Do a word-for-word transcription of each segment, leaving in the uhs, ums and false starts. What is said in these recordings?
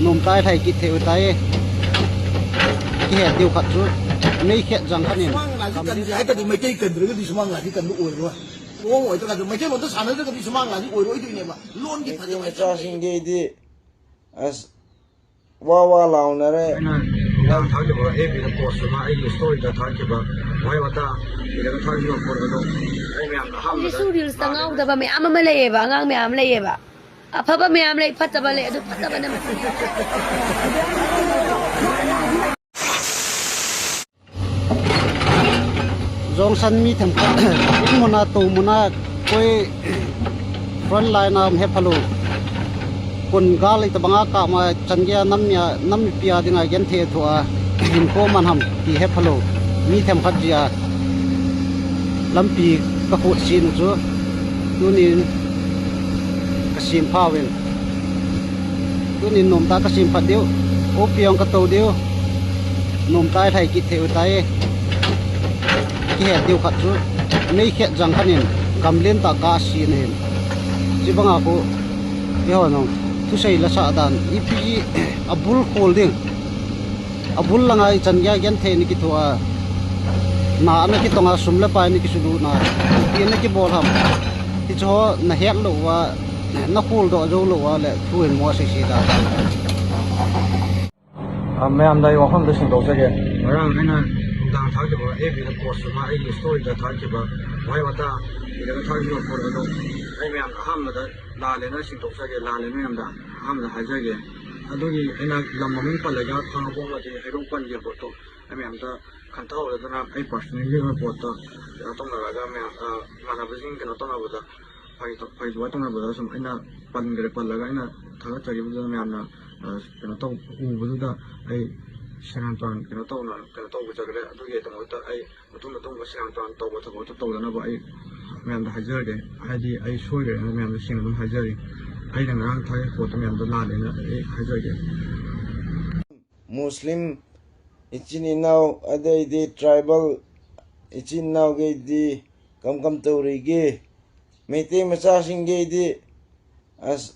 ꯅꯣꯡ ꯇꯥꯏ ꯊꯥꯏ ꯀꯤꯠ ꯊꯦ ꯎꯇꯥꯏ꯫ ꯀꯤ ꯍꯦ ꯇꯤꯎ ꯈꯠꯁꯨ꯫ ꯃꯩ ꯈꯦꯠ ꯖꯥꯡ ꯈꯠꯅꯤꯟ꯫ ꯁꯨꯃꯥꯡ ꯂꯤꯂꯥꯁꯤ ꯀꯟꯁꯦ ꯍꯥꯏ ꯇꯥꯔꯗꯤ ꯃꯩꯇꯩ ꯀꯟꯗ꯭ꯔꯒꯗꯤ ꯁꯨꯃꯥꯡ ꯂꯤꯂꯥꯁꯤ ꯀꯟꯕ ꯑꯣꯏꯔꯣꯏ꯫ ꯃꯑꯣꯡ ꯑꯣꯏꯗ꯭ꯔꯒꯁꯨ ꯃꯩꯇꯩꯂꯣꯟꯗ ꯁꯥꯟꯅꯗ꯭ꯔꯒꯗꯤ ꯁꯨꯃꯥꯡ ꯂꯤꯂꯥꯁꯤ ꯑꯣꯏꯔꯣꯏꯗꯣꯏꯅꯦꯕ꯫ ꯂꯣꯟꯒꯤ ꯃꯩꯇꯩ ꯐꯖꯕ ꯍꯥꯏꯁꯦ ꯃꯆꯥꯁꯤꯡꯒꯤꯗꯤ ꯑꯁ ꯋꯥ ꯋꯥ ꯂꯥꯎꯅꯔꯦ꯫ ꯑꯩꯅ ꯅꯨꯡꯗꯥꯡ ꯊꯥꯈꯤꯕ ꯑꯦꯐ ꯕꯤꯗ ꯄꯣꯁ ꯑꯃ ꯑꯩꯒꯤ ꯁ꯭ꯇꯣꯔꯤꯗ ꯊꯥꯈꯤꯕ ꯋꯥꯍꯩ ꯋꯥꯇꯥ ꯏꯔꯒ ꯊꯥꯈꯤꯕ ꯄꯣꯠ ꯑꯗꯣ ꯑꯩ ꯃꯌꯥꯝꯗ ꯑꯍꯥꯟꯕꯗ ꯍꯧꯖꯤꯛꯁꯨ ꯔꯤꯜꯁꯇ ꯉꯥꯎꯗꯕ ꯃꯌꯥꯝ ꯑꯃ ꯂꯩꯌꯦꯕ, ꯑꯉꯥꯡ ꯃꯌꯥꯝ ꯂꯩꯌꯦꯕ꯫ ꯑꯐꯕ ꯃꯌꯥꯝ ꯂꯩ, ꯐꯠꯇꯕ ꯂꯩ, ꯑꯗꯨ ꯐꯠꯇꯕꯅ ꯃꯁꯤꯡ ꯖꯣꯡꯁꯟ ꯃꯤ ꯊꯝ ꯃꯨꯅꯥ ꯇꯨ ꯃꯨꯅꯥ ꯀꯣꯏ ꯐ꯭ꯔꯟ ꯂꯥꯏꯟ ꯑꯃ ꯍꯦ ꯐꯂꯨ꯫ ꯀꯨꯟ ꯒꯥ ꯂꯩꯇꯕ ꯉꯥ ꯀꯥꯞꯃ ꯆꯟꯒꯦ ꯅꯝꯃꯤꯌꯥ ꯅꯝꯃꯤ ꯄꯤꯌꯥꯗꯤꯉꯥꯏ ꯒꯦꯟꯊꯦ ꯊꯣꯛꯑ ꯍꯤꯡꯈꯣ ꯃꯟꯍꯝ ꯇꯤ ꯍꯦ ꯐꯂꯨ꯫ ꯃꯤ ꯊꯦꯝꯈꯠ ꯖꯤꯌꯥ ꯂꯝꯄꯤ ꯀꯈꯨꯠ ꯁꯤꯅꯁꯨ ꯇꯨꯅꯤꯟ ꯀꯁꯤꯝ ꯐꯥꯋꯤꯟ꯫ ꯇꯨꯅꯤꯟ ꯅꯣꯝꯇꯥ ꯀꯁꯤꯝ ꯐꯠꯗꯤꯎ꯫ ꯑꯣ ꯄꯤꯌꯣꯡ ꯀꯇꯧꯗꯤꯎ꯫ ꯅꯣꯝꯇꯥꯏ ꯊꯥꯏ ꯀꯤꯠ ꯊꯦ ꯎꯇꯥꯏ꯫ ꯀꯤ ꯍꯦ ꯇꯤꯎ ꯈꯠꯁꯨ꯫ ꯃꯩ ꯈꯦꯠ ꯖꯥꯡ ꯈꯠꯅꯤꯟ ꯒꯝꯂꯤꯟ ꯇꯥ ꯀꯥ ꯁꯤꯅꯤꯟ꯫ ꯁꯤ ꯕꯉꯥ ꯀꯣ ꯏꯍꯣꯅꯣ ꯊꯨꯁꯩ ꯂꯁꯥꯗꯥꯟ ꯏꯄꯤ ꯑꯕꯨꯜ ꯈꯣꯜꯗꯤꯡ꯫ ꯑꯕꯨꯜ ꯂꯉꯥꯏ ꯆꯟꯒ꯭ꯌꯥ ꯒꯦꯟ ꯊꯦꯅꯤ ꯀꯤꯊꯣꯛꯑ꯫ ꯅꯥ ꯑꯅ ꯀꯤꯇꯣꯉꯥ ꯁꯨꯝꯂ ꯄꯥꯏꯅꯤ ꯀꯤꯁꯨꯂꯨꯅ꯫ ꯏꯄꯤ ꯑꯅ ꯀꯤꯕꯣꯜ ꯍꯝ꯫ ꯏꯆꯣ ꯅ ꯍꯦꯠ ꯂꯧꯋꯥ ꯅ ꯈꯣꯜꯗꯣ ꯑꯖꯧ ꯂꯧꯋꯥ ꯂꯦ ꯊꯨꯍꯦꯟ ꯃꯣ ꯁꯤꯁꯤꯗ꯫ ꯑ, ꯃꯌꯥꯝꯗ ꯑꯩ ꯋꯥꯐꯝꯗ ꯁꯦꯡꯗꯣꯛꯆꯒꯦ꯫ ꯉꯔꯥꯡ ꯑꯩꯅ ꯅꯨꯡꯗꯥꯡ ꯊꯥꯈꯤꯕ ꯑꯦꯐ ꯕꯤꯗ ꯄꯣꯁ ꯑꯃ ꯑꯩꯒꯤ ꯁ꯭ꯇꯣꯔꯤꯗ ꯊꯥꯈꯤꯕ ꯋꯥꯍꯩ ꯋꯥꯇꯥ ꯏꯔꯒ ꯊꯥꯈꯤꯕ ꯄꯣꯠ ꯑꯗꯣ ꯑꯩ ꯃꯌꯥꯝ ꯑꯍꯥꯟꯕꯗ ꯂꯥꯜꯂꯦꯅ ꯁꯦꯡꯗꯣꯛꯆꯒꯦ, ꯂꯥꯜꯂꯦ ꯃꯌꯥꯝꯗ ꯑꯍꯥꯟꯕꯗ ꯍꯥꯏꯖꯒꯦ꯫ ꯑꯗꯨꯒꯤ ꯑꯩꯅ ꯂꯝ ꯃꯃꯤꯡ ꯄꯜꯂꯒ ꯈꯥꯡꯉꯕꯣꯛ ꯑꯃꯗꯤ ꯍꯩꯔꯣꯛ ꯄꯟꯈꯤꯕ ꯄꯣꯠꯇꯣ ꯑꯩ ꯃꯌꯥꯝꯗ ꯈꯟꯊꯍꯧꯔꯗꯨꯅ ꯑꯩ ꯄꯥꯔꯁꯣꯅꯦꯜꯒꯤ ꯑꯣꯏꯕ ꯄꯣꯠꯇ ꯀꯩꯅꯣ ꯇꯧꯅꯔꯒ ꯃꯌꯥꯝ, ꯑ, ꯏꯃꯥꯟꯅꯕꯁꯤꯡ ꯀꯩꯅꯣ ꯇꯧꯅꯕꯗ ꯐꯥꯒꯤ ꯇꯧ-, ꯐꯥꯒꯤ ꯖꯨꯒꯥꯏ ꯇꯧꯅꯕꯗ ꯁꯨꯝ ꯑꯩꯅ ꯄꯟꯈ꯭ꯔꯦ, ꯄꯜꯂꯒ ꯑꯩꯅ ꯊꯥꯒꯠꯆꯔꯤꯕꯗꯨꯗ ꯃꯌꯥꯝꯅ, ꯑ, ꯀꯩꯅꯣ ꯇꯧ-, ꯎꯕꯗꯨꯗ ꯑꯩ ꯁꯦꯔꯥꯟ ꯇꯨꯔꯥꯟ ꯀꯩꯅꯣ ꯇꯧꯅ, ꯀꯩꯅꯣ ꯇꯧꯖꯈ꯭ꯔꯦ꯫ ꯑꯗꯨꯒꯤꯗꯃꯛꯇ ꯑꯩ ꯃꯇꯨꯡ ꯃꯇꯨꯡꯗ ꯁꯦꯔꯥꯟ ꯇꯨꯔꯥꯟ ꯇꯧꯕ ꯊꯕꯛꯇꯨ ꯇꯧꯗꯅꯕ ꯑꯩ ꯃꯌꯥꯝꯗ ꯍꯥꯏꯖꯔꯒꯦ꯫ ꯍꯥꯏꯗꯤ ꯑꯩ ꯁꯣꯏꯈ꯭ꯔꯦꯅ ꯃꯌꯥꯝꯗ ꯁꯦꯡꯅ ꯑꯗꯨꯝ ꯍꯥꯏꯖꯔꯤ꯫ ꯑꯩꯅ ꯉꯔꯥꯡ ꯊꯥꯒꯠꯄ ꯄꯣꯠꯇꯣ ꯃꯌꯥꯝꯗ ꯂꯥꯜꯂꯦꯅ ꯑꯩ ꯍꯥꯏꯖꯔꯒꯦ꯫ ꯃꯨꯁꯂꯤꯝ ꯏꯆꯤꯟ ꯏꯅꯥꯎ ꯑꯗꯩꯗꯤ ꯇ꯭ꯔꯥꯏꯕꯦꯜ ꯏꯆꯤꯟ ꯏꯅꯥꯎꯈꯩꯗꯤ ꯀꯝ ꯀꯝ ꯇꯧꯔꯤꯒꯦ? ꯃꯩꯇꯩ ꯃꯆꯥꯁꯤꯡꯈꯩꯗꯤ ꯑꯁ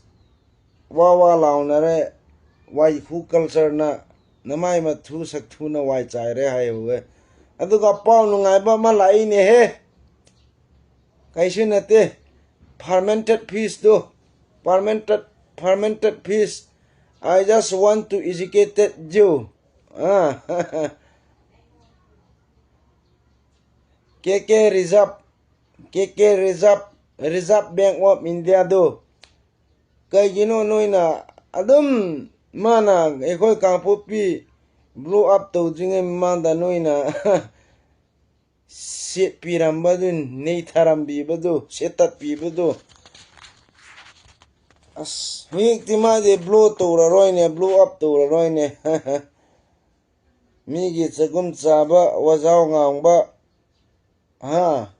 ꯋꯥ ꯋꯥ ꯂꯥꯎꯅꯔꯦ꯫ ꯋꯥꯏꯈꯨ culture ꯅ ꯅꯃꯥꯏ ꯃꯊꯨ ꯁꯛꯊꯨꯅ ꯋꯥꯏ ꯆꯥꯏꯔꯦ ꯍꯥꯏꯍꯧꯋꯦ꯫ ꯑꯗꯨꯒ ꯄꯥꯎ ꯅꯨꯡꯉꯥꯏꯕ ꯑꯃ ꯂꯥꯛꯏꯅꯦꯍꯦ꯫ ꯀꯩꯁꯨ ꯅꯠꯇꯦ꯫ Fermented fish ꯇꯨ꯫ Fermented, fermented fish. I just want to educate you. ꯑꯥ꯫ ꯀꯦ ꯀꯦ Reserve, ꯀꯦ ꯀꯦ Reserve, Reserve Bank of India ꯗꯨ꯫ ꯀꯩꯒꯤꯅꯣ ꯅꯣꯏꯅ ꯑꯗꯨꯝ ꯃꯥꯅ ꯑꯩꯈꯣꯏ ꯀꯥꯡꯄꯣꯛꯄꯤ blow up ꯇꯧꯗ꯭ꯔꯤꯉꯩ ꯃꯃꯥꯡꯗ ꯅꯣꯏꯅ ꯁꯦꯠꯄꯤꯔꯝꯕꯗꯨ, ꯅꯩꯊꯔꯝꯕꯤꯕꯗꯨ, ꯁꯦꯠꯇꯠꯄꯤꯕꯗꯨ? ꯑꯁ, ꯍꯧꯖꯤꯛꯇꯤ ꯃꯥꯗꯤ blow ꯇꯧꯔꯔꯣꯏꯅꯦ, blow up ꯇꯧꯔꯔꯣꯏꯅꯦ꯫ ꯃꯤꯒꯤ ꯆꯒꯨꯝ ꯆꯥꯕ, ꯋꯥꯖꯥꯎ ꯉꯥꯡꯕ, ꯍꯥ?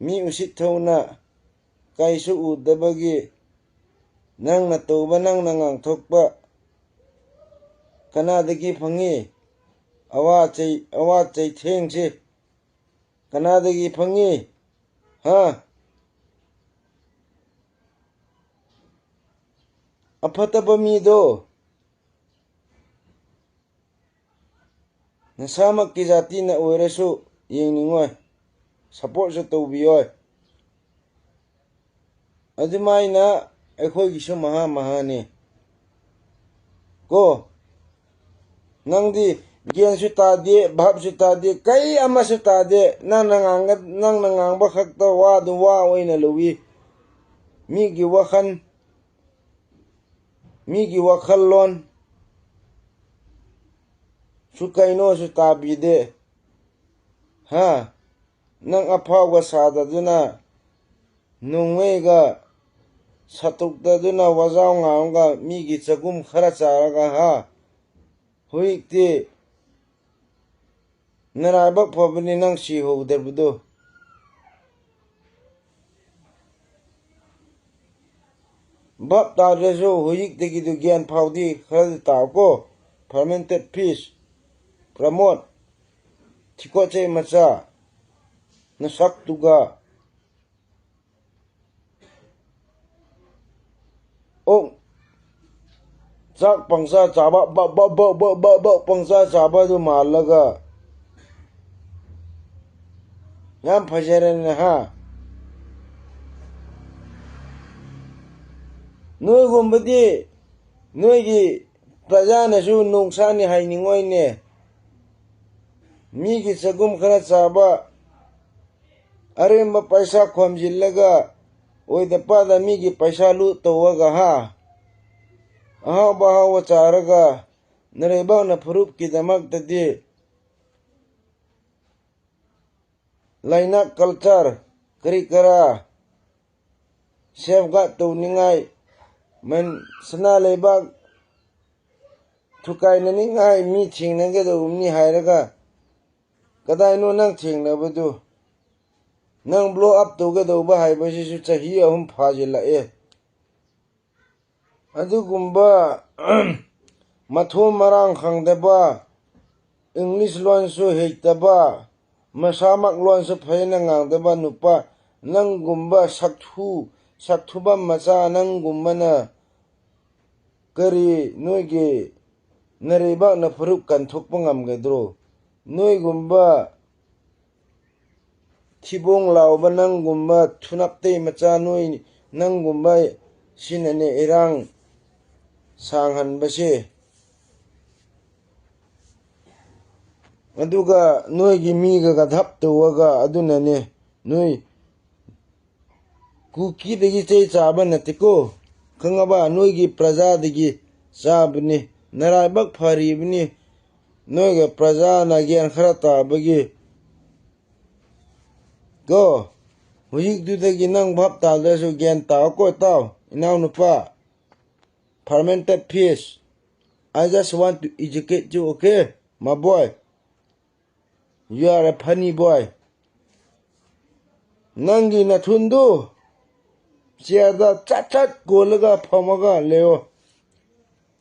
ꯃꯤ ꯎꯁꯤꯠ ꯊꯧꯅ ꯀꯩꯁꯨ ꯎꯗꯕꯒꯤ ꯅꯪꯅ ꯇꯧꯕ, ꯅꯪꯅ ꯉꯥꯡꯊꯣꯛꯄ ꯀꯅꯥꯗꯒꯤ ꯐꯪꯉꯤ? ꯑꯋꯥ ꯆꯩ-, ꯑꯋꯥ ꯆꯩꯊꯦꯡꯁꯦ ꯀꯅꯥꯗꯒꯤ ꯐꯪꯉꯤ? ꯍꯥ? ꯑꯐꯠꯇꯕ ꯃꯤꯗꯣ ꯅꯁꯥꯃꯛꯀꯤ ꯖꯥꯇꯤꯅ ꯑꯣꯏꯔꯁꯨ ꯌꯦꯡꯅꯤꯡꯉꯣꯏ, support ꯁꯨ ꯇꯧꯕꯤꯔꯣꯏ꯫ ꯑꯗꯨꯃꯥꯏꯅ ꯑꯩꯈꯣꯏꯒꯤꯁꯨ ꯃꯍꯥ ꯃꯍꯥꯅꯤ꯫ ꯀꯣ, ꯅꯪꯗꯤ ꯒ꯭ꯌꯥꯟꯁꯨ ꯇꯥꯗꯦ, ꯚꯥꯞꯁꯨ ꯇꯥꯗꯦ, ꯀꯩ ꯑꯃꯁꯨ ꯇꯥꯗꯦ꯫ ꯅꯪꯅ ꯉꯥꯡꯒ-, ꯅꯪꯅ ꯉꯥꯡꯕ ꯈꯛꯇ ꯋꯥꯗꯨ ꯋꯥ ꯑꯣꯏꯅ ꯂꯧꯏ꯫ ꯃꯤꯒꯤ ꯋꯥꯈꯜ, ꯃꯤꯒꯤ ꯋꯥꯈꯜꯂꯣꯟ ꯁꯨ ꯀꯩꯅꯣꯁꯨ ꯇꯥꯕꯤꯗꯦ꯫ ꯍꯥ? ꯅꯪ ꯑꯐꯥꯎꯕ ꯁꯥꯗꯗꯨꯅ, ꯅꯣꯡꯃꯩꯒ ꯁꯠꯇꯣꯛꯇꯗꯨꯅ, ꯋꯥꯖꯥꯎ ꯉꯥꯡꯉꯒ, ꯃꯤꯒꯤ ꯆꯒꯨꯝ ꯈꯔ ꯆꯥꯔꯒ, ꯍꯥ? ꯍꯧꯖꯤꯛꯇꯤ ꯅꯔꯥꯏꯕꯛ ꯐꯕꯅꯤ ꯅꯪ ꯁꯤꯍꯧꯗꯕꯗꯣ꯫ ꯚꯥꯞ ꯇꯥꯗ꯭ꯔꯁꯨ ꯍꯧꯖꯤꯛꯇꯒꯤꯗꯨ ꯒ꯭ꯌꯥꯟ ꯐꯥꯎꯗꯤ ꯈꯔꯗꯤ ꯇꯥꯎꯀꯣ꯫ Fermented fish, ꯄ꯭ꯔꯃꯣꯗ, ꯊꯤꯀꯣꯠꯆꯩ ꯃꯆꯥ, ꯅꯁꯛꯇꯨꯒ꯫ ꯑꯣꯛ, ꯆꯥꯛ ꯄꯪꯆꯥ ꯆꯥꯕ, ꯕꯛ ꯕꯛ ꯕꯛ ꯕꯛ ꯕꯛ ꯕꯛ ꯄꯪꯆꯥ ꯆꯥꯕ ꯑꯗꯨ ꯃꯥꯜꯂꯒ꯫ ꯌꯥꯝ ꯐꯖꯔꯦꯅꯦ ꯍꯥ꯫ ꯅꯣꯏꯒꯨꯝꯕꯗꯤ ꯅꯣꯏꯒꯤ ꯄ꯭ꯔꯖꯥꯅꯁꯨ ꯅꯣꯡꯁꯥꯅꯤ ꯍꯥꯏꯅꯤꯡꯉꯣꯏꯅꯦ꯫ ꯃꯤꯒꯤ ꯆꯒꯨꯝ ꯈꯔ ꯆꯥꯕ, ꯑꯔꯦꯝꯕ ꯄꯩꯁꯥ ꯈꯣꯝꯖꯤꯜꯂꯒ ꯑꯣꯏꯗ ꯄꯥꯗ ꯃꯤꯒꯤ ꯄꯩꯁꯥ ꯂꯨꯠ ꯇꯧꯔꯒ ꯍꯥ, ꯑꯍꯥꯎꯕ ꯑꯍꯥꯎꯕ ꯆꯥꯔꯒ ꯅꯔꯩꯕꯥꯛꯅ ꯐꯨꯔꯨꯞꯀꯤꯗꯃꯛꯇꯗꯤ ꯂꯩꯉꯥꯛ culture ꯀꯔꯤ ꯀꯔꯥ safeguard ꯇꯧꯅꯤꯡꯉꯥꯏ, ꯃꯟ-, ꯁꯅꯥ ꯂꯩꯕꯥꯛ ꯊꯨꯒꯥꯏꯅꯅꯤꯡꯉꯥꯏ ꯃꯤ ꯊꯦꯡꯅꯒꯗꯧꯕꯅꯤ ꯍꯥꯏꯔꯒ ꯀꯗꯥꯏꯅꯣ ꯅꯪ ꯊꯦꯡꯅꯕꯗꯨ? ꯅꯪ blow up ꯇꯧꯒꯗꯧꯕ ꯍꯥꯏꯕꯁꯤꯁꯨ ꯆꯍꯤ ꯑꯍꯨꯝ ꯐꯥꯖꯤꯜꯂꯛꯑꯦ꯫ ꯑꯗꯨꯒꯨꯝꯕ ꯃꯊꯣꯡ ꯃꯔꯥꯡ ꯈꯪꯗꯕ, English ꯂꯣꯟꯁꯨ ꯍꯩꯇꯕ, ꯃꯁꯥꯃꯛ ꯂꯣꯟꯁꯨ ꯐꯖꯅ ꯉꯥꯡꯗꯕ ꯅꯨꯄꯥ, ꯅꯪꯒꯨꯝꯕ ꯁꯛꯊꯨ, ꯁꯛꯊꯨꯕ ꯃꯆꯥ ꯅꯪꯒꯨꯝꯕꯅ ꯀꯔꯤ ꯅꯣꯏꯒꯤ ꯅꯔꯩꯕꯥꯛꯅ ꯐꯨꯔꯨꯞ ꯀꯟꯊꯣꯛꯄ ꯉꯝꯒꯗ꯭ꯔꯣ? ꯅꯣꯏꯒꯨꯝꯕ ꯊꯤꯕꯣꯡ ꯂꯥꯎꯕ ꯅꯪꯒꯨꯝꯕ ꯊꯨꯅꯞꯇꯩ ꯃꯆꯥ ꯅꯣꯏ ꯅꯪꯒꯨꯝꯕ ꯁꯤꯅꯅꯦ ꯏꯔꯥꯡ ꯁꯥꯡꯍꯟꯕꯁꯦ꯫ ꯑꯗꯨꯒ ꯅꯣꯏꯒꯤ ꯃꯤꯒ ꯒꯙꯞ ꯇꯧꯔꯒ ꯑꯗꯨꯅꯅꯦ ꯅꯣꯏ ꯀꯨꯀꯤꯗꯒꯤ ꯆꯩ ꯆꯥꯕ ꯅꯠꯇꯦꯀꯣ, ꯈꯪꯉꯕ? ꯅꯣꯏꯒꯤ ꯄ꯭ꯔꯖꯥꯗꯒꯤ ꯆꯥꯕꯅꯤ꯫ ꯅꯔꯥꯏꯕꯛ ꯐꯔꯤꯕꯅꯤ, ꯅꯣꯏꯒ ꯄ꯭ꯔꯖꯥꯅ ꯒ꯭ꯌꯥꯟ ꯈꯔ ꯇꯥꯕꯒꯤ꯫ ꯀꯣ, ꯍꯧꯖꯤꯛꯇꯨꯗꯒꯤ ꯅꯪ ꯚꯥꯞ ꯇꯥꯗ꯭ꯔꯁꯨ ꯒ꯭ꯌꯥꯟ ꯇꯥꯎꯀꯣ, ꯇꯥꯎ, ꯏꯅꯥꯎꯅꯨꯄꯥ꯫ Fermented fish, I just want to educate you, okay, my boy? You are a funny boy. ꯅꯪꯒꯤ ꯅꯊꯨꯟꯗꯨ ꯆꯤꯌꯔꯗ ꯆꯠ ꯆꯠ ꯀꯣꯜꯂꯒ ꯐꯝꯃꯒ ꯂꯩꯌꯣ꯫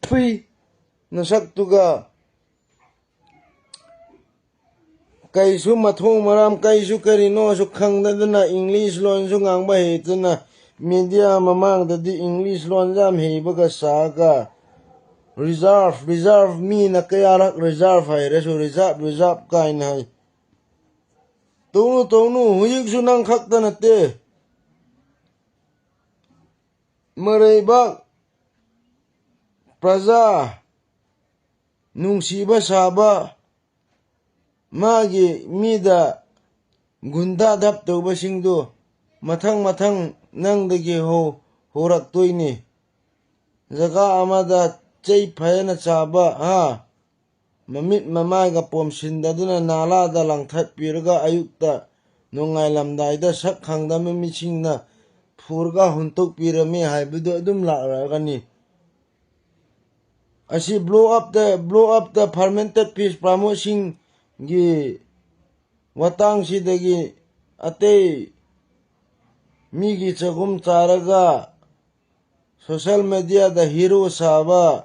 ꯊꯨꯏ, ꯅꯁꯛꯇꯨꯒ꯫ ꯀꯩꯁꯨ ꯃꯊꯣꯡ ꯃꯔꯝ, ꯀꯩꯁꯨ ꯀꯔꯤꯅꯣꯁꯨ ꯈꯪꯗꯗꯅ, English ꯂꯣꯟꯁꯨ ꯉꯥꯡꯕ ꯍꯩꯇꯅ, media ꯃꯃꯥꯡꯗꯗꯤ English ꯂꯣꯟ ꯌꯥꯝ ꯍꯩꯕꯒ ꯁꯥꯔꯒ, Reserve, reserve, ꯃꯤꯅ ꯀꯌꯥꯔꯛ reserve ꯍꯥꯏꯔꯁꯨ reserve, reserve ꯀꯥꯏꯅ ꯍꯥꯏ꯫ ꯇꯧꯅꯨ, ꯇꯧꯅꯨ, ꯍꯧꯖꯤꯛꯁꯨ ꯅꯪ ꯈꯛꯇ ꯅꯠꯇꯦ꯫ ꯃꯔꯩꯕꯥꯛ ꯄ꯭ꯔꯖꯥ ꯅꯨꯡꯁꯤꯕ ꯁꯥꯕ, ꯃꯥꯒꯤ ꯃꯤꯗ ꯒꯨꯟꯗꯥ ꯙꯞ ꯇꯧꯕꯁꯤꯡꯗꯨ ꯃꯊꯪ ꯃꯊꯪ ꯅꯪꯗꯒꯤ ꯍꯧ-, ꯍꯧꯔꯛꯇꯣꯏꯅꯤ꯫ ꯖꯒꯥ ꯑꯃꯗ ꯆꯩ ꯐꯖꯅ ꯆꯥꯕ, ꯍꯥ? ꯃꯃꯤꯠ ꯃꯃꯥꯏꯒ ꯄꯣꯝꯁꯤꯟꯗꯗꯨꯅ ꯅꯥꯂꯥꯗ ꯂꯪꯊꯠꯄꯤꯔꯒ ꯑꯌꯨꯛꯇ ꯅꯣꯡꯉꯥꯏꯂꯝꯗꯥꯏꯗ ꯁꯛ ꯈꯪꯗꯕ ꯃꯤꯁꯤꯡꯅ ꯐꯨꯔꯒ ꯍꯨꯟꯇꯣꯛꯄꯤꯔꯝꯃꯤ ꯍꯥꯏꯕꯗꯨ ꯑꯗꯨꯝ ꯂꯥꯛꯂꯒꯅꯤ꯫ ꯑꯁꯤ blow up ꯇ, blow up ꯇ fermented fish ꯐꯥꯔꯃꯔꯁꯤꯡꯒꯤ ꯋꯥꯇꯥꯡꯁꯤꯗꯒꯤ ꯑꯇꯩ ꯃꯤꯒꯤ ꯆꯒꯨꯝ ꯆꯥꯔꯒ social media ꯗ hero ꯁꯥꯕ,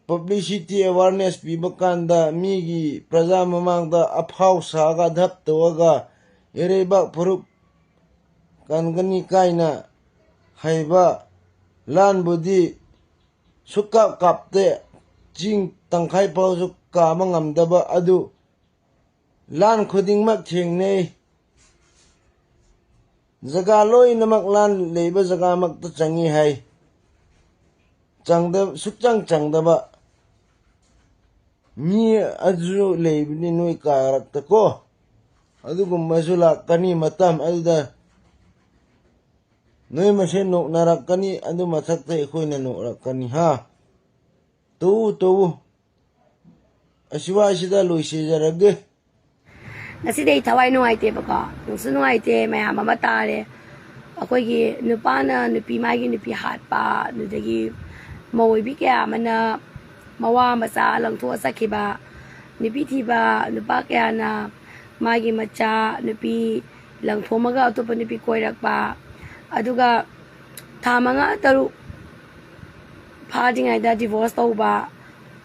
publicity awareness ꯄꯤꯕ ꯀꯥꯟꯗ ꯃꯤꯒꯤ ꯄ꯭ꯔꯖꯥ ꯃꯃꯥꯡꯗ ꯑꯐꯥꯎ ꯁꯥꯒ ꯙꯞ ꯇꯧꯔꯒ ꯏꯔꯩꯕꯥꯛ ꯐꯨꯔꯨꯞ ꯀꯟꯒꯅꯤ ꯀꯥꯏꯅ ꯍꯩꯕ ꯂꯥꯟꯕꯨꯗꯤ ꯁꯨꯛꯀꯥꯞ ꯀꯥꯞꯇꯦ꯫ ꯆꯤꯡ ꯇꯪꯈꯥꯏ ꯐꯥꯎꯁꯨ ꯀꯥꯕ ꯉꯝꯗꯕ ꯑꯗꯨ ꯂꯥꯟ ꯈꯨꯗꯤꯡꯃꯛ ꯊꯦꯡꯅꯩ꯫ ꯖꯒꯥ ꯂꯣꯏꯅꯃꯛ ꯂꯥꯟ ꯂꯩꯕ ꯖꯒꯥꯃꯛꯇ ꯆꯪꯉꯤ ꯍꯥꯏ꯫ ꯆꯪꯗ-, ꯁꯨꯛꯆꯪ ꯆꯪꯗꯕ ꯃꯤ ꯑꯗꯨꯁꯨ ꯂꯩꯕꯅꯤ ꯅꯣꯏ ꯀꯥꯔꯛꯇ ꯀꯣ꯫ ꯑꯗꯨꯒꯨꯝꯕꯁꯨ ꯂꯥꯛꯀꯅꯤ ꯃꯇꯝ ꯑꯗꯨꯗ꯫ ꯅꯣꯏ ꯃꯁꯦꯟ ꯅꯣꯛꯅꯔꯛꯀꯅꯤ, ꯑꯗꯨ ꯃꯊꯛꯇ ꯑꯩꯈꯣꯏꯅ ꯅꯣꯛꯂꯛꯀꯅꯤ, ꯍꯥ? ꯇꯧꯎ, ꯇꯧꯎ꯫ ꯑꯁꯤꯋꯥꯏꯁꯤꯗ ꯂꯣꯏꯁꯤꯟꯖꯔꯒꯦ꯫ ꯉꯁꯤꯗꯤ ꯑꯩ ꯊꯋꯥꯏ ꯅꯨꯡꯉꯥꯏꯇꯦꯕꯀꯣ, ꯅꯨꯡꯁꯨ ꯅꯨꯡꯉꯥꯏꯇꯦ, ꯃꯌꯥꯝ ꯑꯃ ꯇꯥꯔꯦ꯫ ꯑꯩꯈꯣꯏꯒꯤ ꯅꯨꯄꯥꯅ ꯅꯨꯄꯤ, ꯃꯥꯒꯤ ꯅꯨꯄꯤ ꯍꯥꯠꯄ, ꯑꯗꯨꯗꯒꯤ ꯃꯧ ꯑꯣꯏꯕꯤ ꯀꯌꯥ ꯑꯃꯅ ꯃꯋꯥ ꯃꯆꯥ ꯂꯪꯊꯣꯛꯑ ꯆꯠꯈꯤꯕ, ꯅꯨꯄꯤ ꯊꯤꯕ ꯅꯨꯄꯥ ꯀꯌꯥꯅ ꯃꯥꯒꯤ ꯃꯆꯥ ꯅꯨꯄꯤ ꯂꯪꯊꯣꯛꯑꯝꯃꯒ ꯑꯇꯣꯞꯄ ꯅꯨꯄꯤ ꯀꯣꯏꯔꯛꯄ, ꯑꯗꯨꯒ ꯊꯥ ꯃꯉꯥ ꯇꯔꯨꯛ ꯐꯥꯗ꯭ꯔꯤꯉꯩꯗ divorce ꯇꯧꯕ,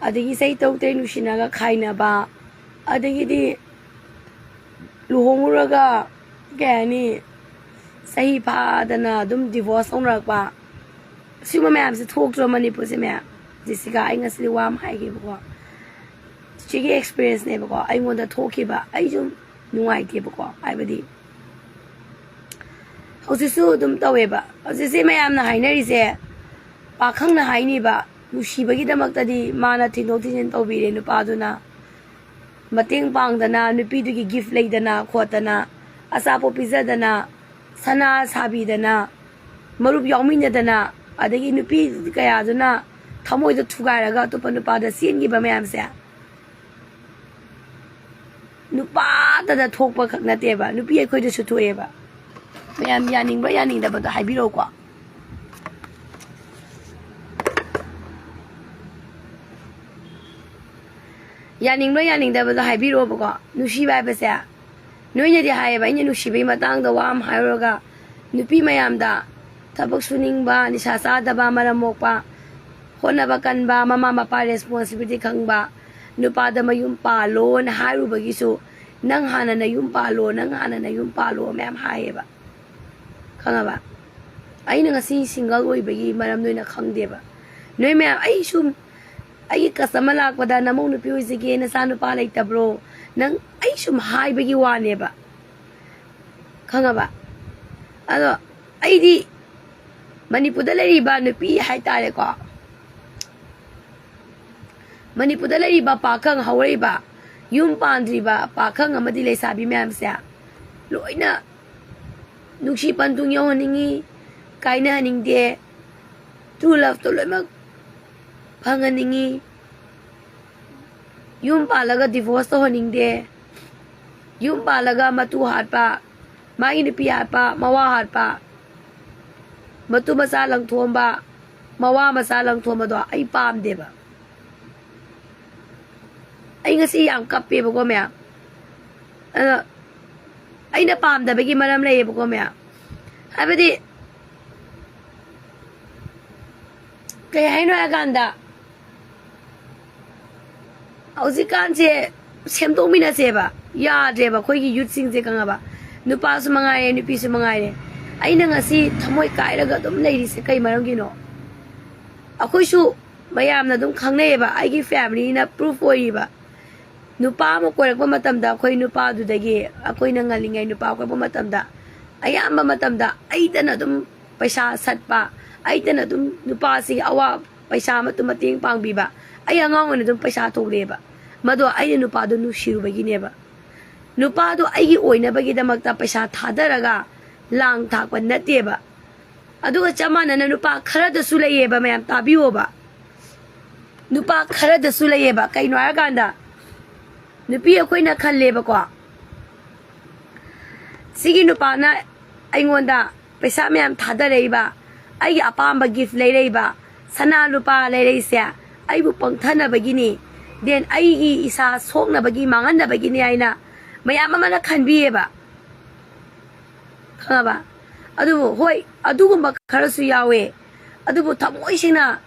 ꯑꯗꯒꯤ ꯆꯍꯤ ꯇꯔꯨꯛ ꯇꯔꯦꯠ ꯅꯨꯡꯁꯤꯅꯒ ꯈꯥꯏꯅꯕ, ꯑꯗꯒꯤꯗꯤ ꯂꯨꯍꯣꯡꯉꯨꯔꯒ, ꯀꯩ ꯍꯥꯏꯅꯤ, ꯆꯍꯤ ꯐꯥꯗꯅ ꯑꯗꯨꯝ divorce ꯇꯧꯅꯔꯛꯄ, ꯁꯤꯒꯨꯝꯕ ꯃꯌꯥꯝꯁꯦ ꯊꯣꯛꯇ꯭ꯔꯣ ꯃꯅꯤꯄꯨꯔꯁꯦ ꯃꯌꯥꯝ? ꯖꯦꯁꯤꯀꯥ, ꯑꯩ ꯉꯁꯤꯗꯤ ꯋꯥ ꯑꯃ ꯍꯥꯏꯒꯦꯕꯀꯣ꯫ ꯁꯤꯒꯤ ꯑꯦꯛꯁꯄꯤꯔꯤꯌꯦꯟꯁꯅꯦꯕꯀꯣ, ꯑꯩꯉꯣꯟꯗ ꯊꯣꯛꯈꯤꯕ꯫ ꯑꯩꯁꯨ ꯅꯨꯡꯉꯥꯏꯇꯦꯕꯀꯣ, ꯍꯥꯏꯕꯗꯤ ꯍꯧꯖꯤꯛꯁꯨ ꯑꯗꯨꯝ ꯇꯧꯋꯦꯕ꯫ ꯍꯧꯖꯤꯛꯁꯦ ꯃꯌꯥꯝꯅ ꯍꯥꯏꯅꯔꯤꯁꯦ, ꯄꯥꯈꯪꯅ ꯍꯥꯏꯅꯤꯕ, ꯅꯨꯡꯁꯤꯕꯒꯤꯗꯃꯛꯇꯗꯤ ꯃꯥꯅ ꯊꯤꯟꯗꯣꯛ ꯊꯤꯟꯖꯤꯟ ꯇꯧꯕꯤꯔꯦ ꯅꯨꯄꯥꯗꯨꯅ, ꯃꯇꯦꯡ ꯄꯥꯡꯗꯅ, ꯅꯨꯄꯤꯗꯨꯒꯤ ꯒꯤꯐ ꯂꯩꯗꯅ ꯈꯣꯠꯇꯅ, ꯑꯆꯥꯄꯣꯠ ꯄꯤꯖꯗꯅ, ꯁꯅꯥ ꯁꯥꯕꯤꯗꯅ, ꯃꯔꯨꯞ ꯌꯥꯎꯃꯤꯟꯅꯗꯅ, ꯑꯗꯒꯤ ꯅꯨꯄꯤ ꯀꯌꯥꯗꯨꯅ ꯊꯃꯣꯏꯗꯣ ꯊꯨꯒꯥꯏꯔꯒ ꯑꯇꯣꯞꯄ ꯅꯨꯄꯥꯗ ꯆꯦꯟꯈꯤꯕ ꯃꯌꯥꯝꯁꯦ ꯅꯨꯄꯥꯗꯗ ꯊꯣꯛꯄ ꯈꯛ ꯅꯠꯇꯦꯕ, ꯅꯨꯄꯤ ꯑꯩꯈꯣꯏꯗꯁꯨ ꯊꯣꯛꯑꯦꯕ꯫ ꯃꯌꯥꯝ ꯌꯥꯅꯤꯡꯕ ꯌꯥꯅꯤꯡꯗꯕꯗꯣ ꯍꯥꯏꯕꯤꯔꯛꯎꯀꯣ꯫ ꯌꯥꯅꯤꯡꯕ ꯌꯥꯅꯤꯡꯗꯕꯗꯣ ꯍꯥꯏꯕꯤꯔꯛꯑꯣꯕꯀꯣ꯫ ꯅꯨꯡꯁꯤꯕ ꯍꯥꯏꯕꯁꯦ, ꯅꯣꯏꯅꯗꯤ ꯍꯥꯏꯌꯦꯕ, ꯑꯩꯅ ꯅꯨꯡꯁꯤꯕꯒꯤ ꯃꯇꯥꯡꯗ ꯋꯥ ꯑꯃ ꯍꯥꯏꯔꯨꯔꯒ, ꯅꯨꯄꯤ ꯃꯌꯥꯝꯗ ꯊꯕꯛ ꯁꯨꯅꯤꯡꯕ, ꯅꯤꯁꯥ ꯆꯥꯗꯕ, ꯃꯔꯝ ꯃꯣꯛꯄ, ꯍꯣꯠꯅꯕ ꯀꯟꯕ, ꯃꯃꯥ ꯃꯄꯥ ꯔꯦꯁꯄꯣꯟꯁꯤꯕꯤꯂꯤꯇꯤ ꯈꯪꯕ, ꯅꯨꯄꯥꯗ ꯃꯌꯨꯝ ꯄꯥꯜꯂꯣꯅ ꯍꯥꯏꯔꯨꯕꯒꯤꯁꯨ, "ꯅꯪ ꯍꯥꯟꯅ ꯅꯌꯨꯝ ꯄꯥꯜꯂꯣ, ꯅꯪ ꯍꯥꯟꯅ ꯅꯌꯨꯝ ꯄꯥꯜꯂꯣ" ꯃꯌꯥꯝ ꯍꯥꯏꯌꯦꯕ꯫ ꯈꯪꯉꯕ? ꯑꯩꯅ ꯉꯁꯤ ꯁꯤꯡꯒꯜ ꯑꯣꯏꯕꯒꯤ ꯃꯔꯝ ꯅꯣꯏꯅ ꯈꯪꯗꯦꯕ꯫ ꯅꯣꯏ ꯃꯌꯥꯝ, ꯑꯩ ꯁꯨꯝ ꯑꯩꯒꯤ ꯀꯁꯇꯃꯔ ꯂꯥꯛꯄꯗ, "ꯅꯃꯧ ꯅꯨꯄꯤ ꯑꯣꯏꯖꯒꯦ, ꯅꯆꯥ ꯅꯨꯄꯥ ꯂꯩꯇꯕ꯭ꯔꯣ?" ꯅꯪ, ꯑꯩ ꯁꯨꯝ ꯍꯥꯏꯕꯒꯤ ꯋꯥꯅꯦꯕ꯫ ꯈꯪꯉꯕ? ꯑꯗꯣ ꯑꯩꯗꯤ ꯃꯅꯤꯄꯨꯔꯗ ꯂꯩꯔꯤꯕ ꯅꯨꯄꯤ ꯍꯥꯏꯇꯥꯔꯦꯀꯣ, ꯃꯅꯤꯄꯨꯔꯗ ꯂꯩꯔꯤꯕ ꯄꯥꯈꯪ, ꯍꯧꯔꯛꯏꯕ, ꯌꯨꯝ ꯄꯥꯟꯗ꯭ꯔꯤꯕ ꯄꯥꯈꯪ ꯑꯃꯗꯤ ꯂꯩꯁꯥꯕꯤ ꯃꯌꯥꯝꯁꯦ ꯂꯣꯏꯅ ꯅꯨꯡꯁꯤ ꯄꯟꯊꯨꯡ ꯌꯧꯍꯟꯅꯤꯡꯉꯤ, ꯀꯥꯏꯅꯍꯟꯅꯤꯡꯗꯦ, ꯇ꯭ꯔꯨ ꯂꯞꯇꯣ ꯂꯣꯏꯅꯃꯛ ꯐꯪꯍꯟꯅꯤꯡꯉꯤ꯫ ꯌꯨꯝ ꯄꯥꯜꯂꯒ ꯗꯤꯚꯣꯔꯁ ꯇꯧꯍꯟꯅꯤꯡꯗꯦ꯫ ꯌꯨꯝ ꯄꯥꯜꯂꯒ ꯃꯇꯨ ꯍꯥꯠꯄ, ꯃꯥꯒꯤ ꯅꯨꯄꯤ ꯍꯥꯠꯄ, ꯃꯋꯥ ꯍꯥꯠꯄ, ꯃꯇꯨ ꯃꯆꯥ ꯂꯪꯊꯣꯛꯑꯝꯕ, ꯃꯋꯥ ꯃꯆꯥ ꯂꯪꯊꯣꯛꯑꯝꯕꯗꯣ ꯑꯩ ꯄꯥꯝꯗꯦꯕ꯫ ꯑꯩ ꯉꯁꯤ ꯌꯥꯝ ꯀꯞꯄꯦꯕꯀꯣ ꯃꯌꯥꯝ꯫ ꯑꯗꯣ ꯑꯩꯅ ꯄꯥꯝꯗꯕꯒꯤ ꯃꯔꯝ ꯂꯩꯌꯦꯕꯀꯣ ꯃꯌꯥꯝ꯫ ꯍꯥꯏꯕꯗꯤ ꯀꯩ ꯍꯥꯏꯅꯣ ꯍꯥꯏ ꯀꯥꯟꯗ, ꯍꯧꯖꯤꯛꯀꯥꯟꯁꯦ ꯁꯦꯝꯗꯣꯛꯃꯤꯟꯅꯁꯦꯕ꯫ ꯌꯥꯗ꯭ꯔꯦꯕ ꯑꯩꯈꯣꯏꯒꯤ ꯌꯨꯠꯁꯤꯡꯁꯦ, ꯈꯪꯉꯕ? ꯅꯨꯄꯥꯁꯨ ꯃꯉꯥꯏꯔꯦ, ꯅꯨꯄꯤꯁꯨ ꯃꯉꯥꯏꯔꯦ꯫ ꯑꯩꯅ ꯉꯁꯤ ꯊꯃꯣꯏ ꯀꯥꯏꯔꯒ ꯑꯗꯨꯝ ꯂꯩꯔꯤꯁꯦ ꯀꯩ ꯃꯔꯝꯒꯤꯅꯣ? ꯑꯩꯈꯣꯏꯁꯨ ꯃꯌꯥꯝꯅ ꯑꯗꯨꯝ ꯈꯪꯅꯩꯌꯦꯕ, ꯑꯩꯒꯤ ꯐꯦꯃꯤꯂꯤꯅ ꯄ꯭ꯔꯨꯐ ꯑꯣꯏꯔꯤꯕ꯫ ꯅꯨꯄꯥ ꯑꯃ ꯀꯣꯏꯔꯛꯄ ꯃꯇꯝꯗ, ꯑꯩꯈꯣꯏ ꯅꯨꯄꯥꯗꯨꯗꯒꯤ, ꯑꯩꯈꯣꯏꯅ ꯉꯜꯂꯤꯉꯩ ꯅꯨꯄꯥ ꯀꯣꯏꯔꯛꯄ ꯃꯇꯝꯗ, ꯑꯌꯥꯝꯕ ꯃꯇꯝꯗ ꯑꯩꯗꯅ ꯑꯗꯨꯝ ꯄꯩꯁꯥ ꯁꯠꯄ, ꯑꯩꯗꯅ ꯑꯗꯨꯝ ꯅꯨꯄꯥꯁꯤꯒꯤ ꯑꯋꯥ ꯄꯩꯁꯥ ꯑꯃꯠꯇ ꯃꯇꯦꯡ ꯄꯥꯡꯕꯤꯕ, ꯑꯩ ꯑꯉꯥꯡ ꯑꯣꯏꯅ ꯑꯗꯨꯝ ꯄꯩꯁꯥ ꯊꯣꯛꯂꯛꯑꯦꯕ꯫ ꯃꯗꯣ ꯑꯩꯅ ꯅꯨꯄꯥꯗꯣ ꯅꯨꯡꯁꯤꯔꯨꯕꯒꯤꯅꯦꯕ꯫ ꯅꯨꯄꯥꯗꯣ ꯑꯩꯒꯤ ꯑꯣꯏꯅꯕꯒꯤꯗꯃꯛꯇ ꯄꯩꯁꯥ ꯊꯥꯗꯔꯒ ꯂꯥꯡ ꯊꯥꯛꯄ ꯅꯠꯇꯦꯕ꯫ ꯑꯗꯨꯒ ꯆꯞ ꯃꯥꯟꯅꯅ ꯅꯨꯄꯥ ꯈꯔꯗꯁꯨ ꯂꯩꯌꯦꯕ, ꯃꯌꯥꯝ ꯇꯥꯕꯤꯌꯣꯕ꯫ ꯅꯨꯄꯥ ꯈꯔꯗꯁꯨ ꯂꯩꯌꯦꯕ꯫ ꯀꯩꯅꯣ ꯍꯥꯏꯔꯀꯥꯟꯗ, ꯅꯨꯄꯤ ꯑꯩꯈꯣꯏꯅ ꯈꯜꯂꯦꯕꯀꯣ, ꯁꯤꯒꯤ ꯅꯨꯄꯥꯅ ꯑꯩꯉꯣꯟꯗ ꯄꯩꯁꯥ ꯃꯌꯥꯝ ꯊꯥꯗꯔꯛꯏꯕ, ꯑꯩꯒꯤ ꯑꯄꯥꯝꯕ ꯒꯤꯐ ꯂꯩꯔꯛꯏꯕ, ꯁꯅꯥ ꯂꯨꯄꯥ ꯂꯩꯔꯛꯏꯁꯦ ꯑꯩꯕꯨ ꯄꯪꯊꯅꯕꯒꯤꯅꯤ, ꯗꯦꯟ ꯑꯩꯒꯤ ꯏꯁꯥ ꯁꯣꯛꯅꯕꯒꯤ, ꯃꯥꯡꯍꯟꯅꯕꯒꯤꯅꯤ ꯍꯥꯏꯅ ꯃꯌꯥꯝ ꯑꯃꯅ ꯈꯟꯕꯤꯌꯦꯕ꯫ ꯈꯪꯉꯕ? ꯑꯗꯨꯕꯨ ꯍꯣꯏ, ꯑꯗꯨꯒꯨꯝꯕ ꯈꯔꯁꯨ ꯌꯥꯎꯋꯦ꯫ ꯑꯗꯨꯕꯨ ꯊꯃꯣꯏ ꯁꯦꯡꯅ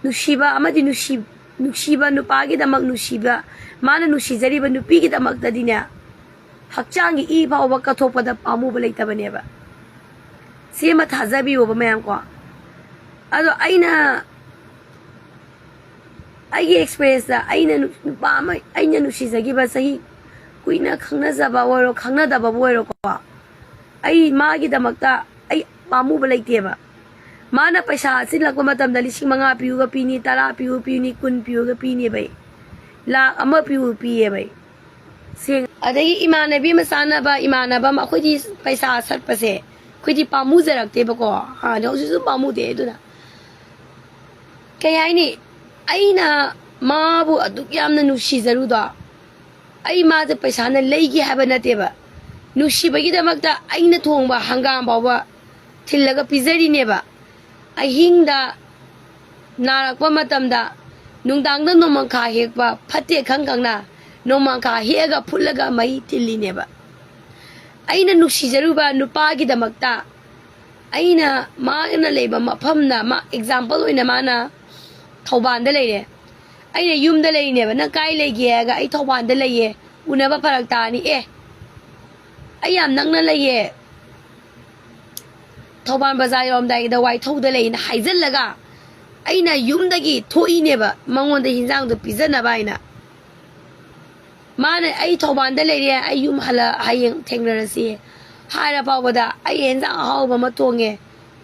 ꯅꯨꯡꯁꯤꯕ ꯑꯃꯗꯤ ꯅꯨꯡꯁꯤ-, ꯅꯨꯡꯁꯤꯕ ꯅꯨꯄꯥꯒꯤꯗꯃꯛ ꯅꯨꯡꯁꯤꯕ, ꯃꯥꯅ ꯅꯨꯡꯁꯤꯖꯔꯤꯕ ꯅꯨꯄꯤꯒꯤꯗꯃꯛꯇꯗꯤꯅꯦ, ꯍꯛꯆꯥꯡꯒꯤ ꯏ ꯐꯥꯎꯕ ꯀꯠꯊꯣꯛꯄꯗ ꯄꯥꯝꯃꯨꯕ ꯂꯩꯇꯕꯅꯦꯕ꯫ ꯁꯤꯃ ꯊꯥꯖꯕꯤꯌꯣꯕ ꯃꯌꯥꯝ ꯀꯣ꯫ ꯑꯗꯣ ꯑꯩꯅ, ꯑꯩꯒꯤ ꯑꯦꯛꯁꯄꯤꯔꯤꯌꯦꯟꯁꯇ, ꯑꯩꯅ ꯅꯨ-, ꯅꯨꯄꯥ ꯑꯃ, ꯑꯩꯅ ꯅꯨꯡꯁꯤꯖꯈꯤꯕ, ꯆꯍꯤ ꯀꯨꯏꯅ ꯈꯪꯅꯖꯕ ꯑꯣꯏꯔꯣ, ꯈꯪꯅꯗꯕꯕꯨ ꯑꯣꯏꯔꯣꯀꯣ, ꯑꯩ ꯃꯥꯒꯤꯗꯃꯛꯇ ꯑꯩ ꯄꯥꯝꯃꯨꯕ ꯂꯩꯇꯦꯕ꯫ ꯃꯥꯅ ꯄꯩꯁꯥ ꯆꯤꯜꯂꯛꯄ ꯃꯇꯝꯗ ꯂꯤꯁꯤꯡ ꯃꯉꯥ ꯄꯤꯌꯨꯒ ꯄꯤꯅꯤ, ꯇꯔꯥ ꯄꯤꯌꯨ ꯄꯤꯅꯤ, ꯀꯨꯟ ꯄꯤꯌꯨꯒ ꯄꯤꯅꯦꯕ ꯑꯩ꯫ ꯂꯥꯛ ꯑꯃ ꯄꯤꯌꯨ ꯄꯤꯌꯦꯕ ꯑꯩ꯫ ꯁꯦꯡ-, ꯑꯗꯒꯤ ꯏꯃꯥꯟꯅꯕꯤ ꯑꯃ ꯆꯥꯟꯅꯕ, ꯏꯃꯥꯟꯅꯕ ꯑꯃ, ꯑꯩꯈꯣꯏꯗꯤ ꯄꯩꯁꯥ ꯁꯠꯄꯁꯦ ꯑꯩꯈꯣꯏꯗꯤ ꯄꯥꯝꯃꯨꯖꯔꯛꯇꯦꯕꯀꯣ꯫ ꯍꯥꯟꯅ ꯍꯧꯖꯤꯛꯁꯨ ꯄꯥꯝꯃꯨꯗꯦ꯫ ꯑꯗꯨꯅ ꯀꯩ ꯍꯥꯏꯅꯤ, ꯑꯩꯅ ꯃꯥꯕꯨ ꯑꯗꯨꯛ ꯌꯥꯝꯅ ꯅꯨꯡꯁꯤꯖꯔꯨꯗꯣ, ꯑꯩ ꯃꯥꯁꯦ ꯄꯩꯁꯥꯅ ꯂꯩꯒꯦ ꯍꯥꯏꯕ ꯅꯠꯇꯦꯕ꯫ ꯅꯨꯡꯁꯤꯕꯒꯤꯗꯃꯛꯇ ꯑꯩꯅ ꯊꯣꯡꯕ ꯍꯪꯒꯥꯝ ꯐꯥꯎꯕ ꯊꯤꯜꯂꯒ ꯄꯤꯖꯔꯤꯅꯦꯕ꯫ ꯑꯍꯤꯡꯗ ꯅꯥꯔꯛꯄ ꯃꯇꯝꯗ ꯅꯨꯡꯗꯥꯡꯗ ꯅꯣꯡꯃꯪꯈꯥ ꯍꯦꯛꯄ ꯐꯠꯇꯦ ꯈꯪ ꯈꯪꯅ ꯅꯣꯡꯃꯪꯈꯥ ꯍꯦꯛꯑꯒ ꯐꯨꯠꯂꯒ ꯃꯍꯤ ꯊꯤꯜꯂꯤꯅꯦꯕ꯫ ꯑꯩꯅ ꯅꯨꯡꯁꯤꯖꯔꯨꯕ ꯅꯨꯄꯥꯒꯤꯗꯃꯛꯇ, ꯑꯩꯅ ꯃꯥꯅ ꯂꯩꯕ ꯃꯐꯝꯗ, ꯃꯥ, ꯑꯦꯛꯖꯥꯝꯄꯜ ꯑꯣꯏꯅ ꯃꯥꯅ ꯊꯧꯕꯥꯜꯗ ꯂꯩꯔꯦ, ꯑꯩꯅ ꯌꯨꯝꯗ ꯂꯩꯔꯤꯅꯦꯕ, "ꯅꯪ ꯀꯥꯏ ꯂꯩꯒꯦ?" ꯍꯥꯏꯔꯒ, "ꯑꯩ ꯊꯧꯕꯥꯜꯗ ꯂꯩꯌꯦ, ꯎꯅꯕ ꯐꯔꯛ ꯇꯥꯔꯅꯤ"꯫ "ꯑꯦ, ꯑꯩ ꯌꯥꯝ ꯅꯛꯅ ꯂꯩꯌꯦ, ꯊꯧꯕꯥꯜ ꯕꯖꯥꯔ ꯌꯧꯔꯝꯗꯥꯏꯒꯤꯗ ꯋꯥꯏꯊꯧꯗ ꯂꯩꯅ" ꯍꯥꯏꯖꯜꯂꯒ, ꯑꯩꯅ ꯌꯨꯝꯗꯒꯤ ꯊꯣꯛꯏꯅꯦꯕ ꯃꯉꯣꯟꯗ ꯍꯤꯟꯖꯥꯡꯗꯣ ꯄꯤꯖꯅꯕ ꯍꯥꯏꯅ꯫ ꯃꯥꯅ "ꯑꯩ ꯊꯧꯕꯥꯜꯗ ꯂꯩꯔꯦ, ꯑꯩ ꯌꯨꯝ ꯍꯜꯂ ꯍꯌꯦꯡ ꯊꯦꯡꯅꯔꯁꯤ" ꯍꯥꯏꯔ ꯐꯥꯎꯕꯗ "ꯑꯩ ꯍꯦꯟꯖꯥꯡ ꯑꯍꯥꯎꯕ ꯑꯃ ꯊꯣꯡꯉꯦ,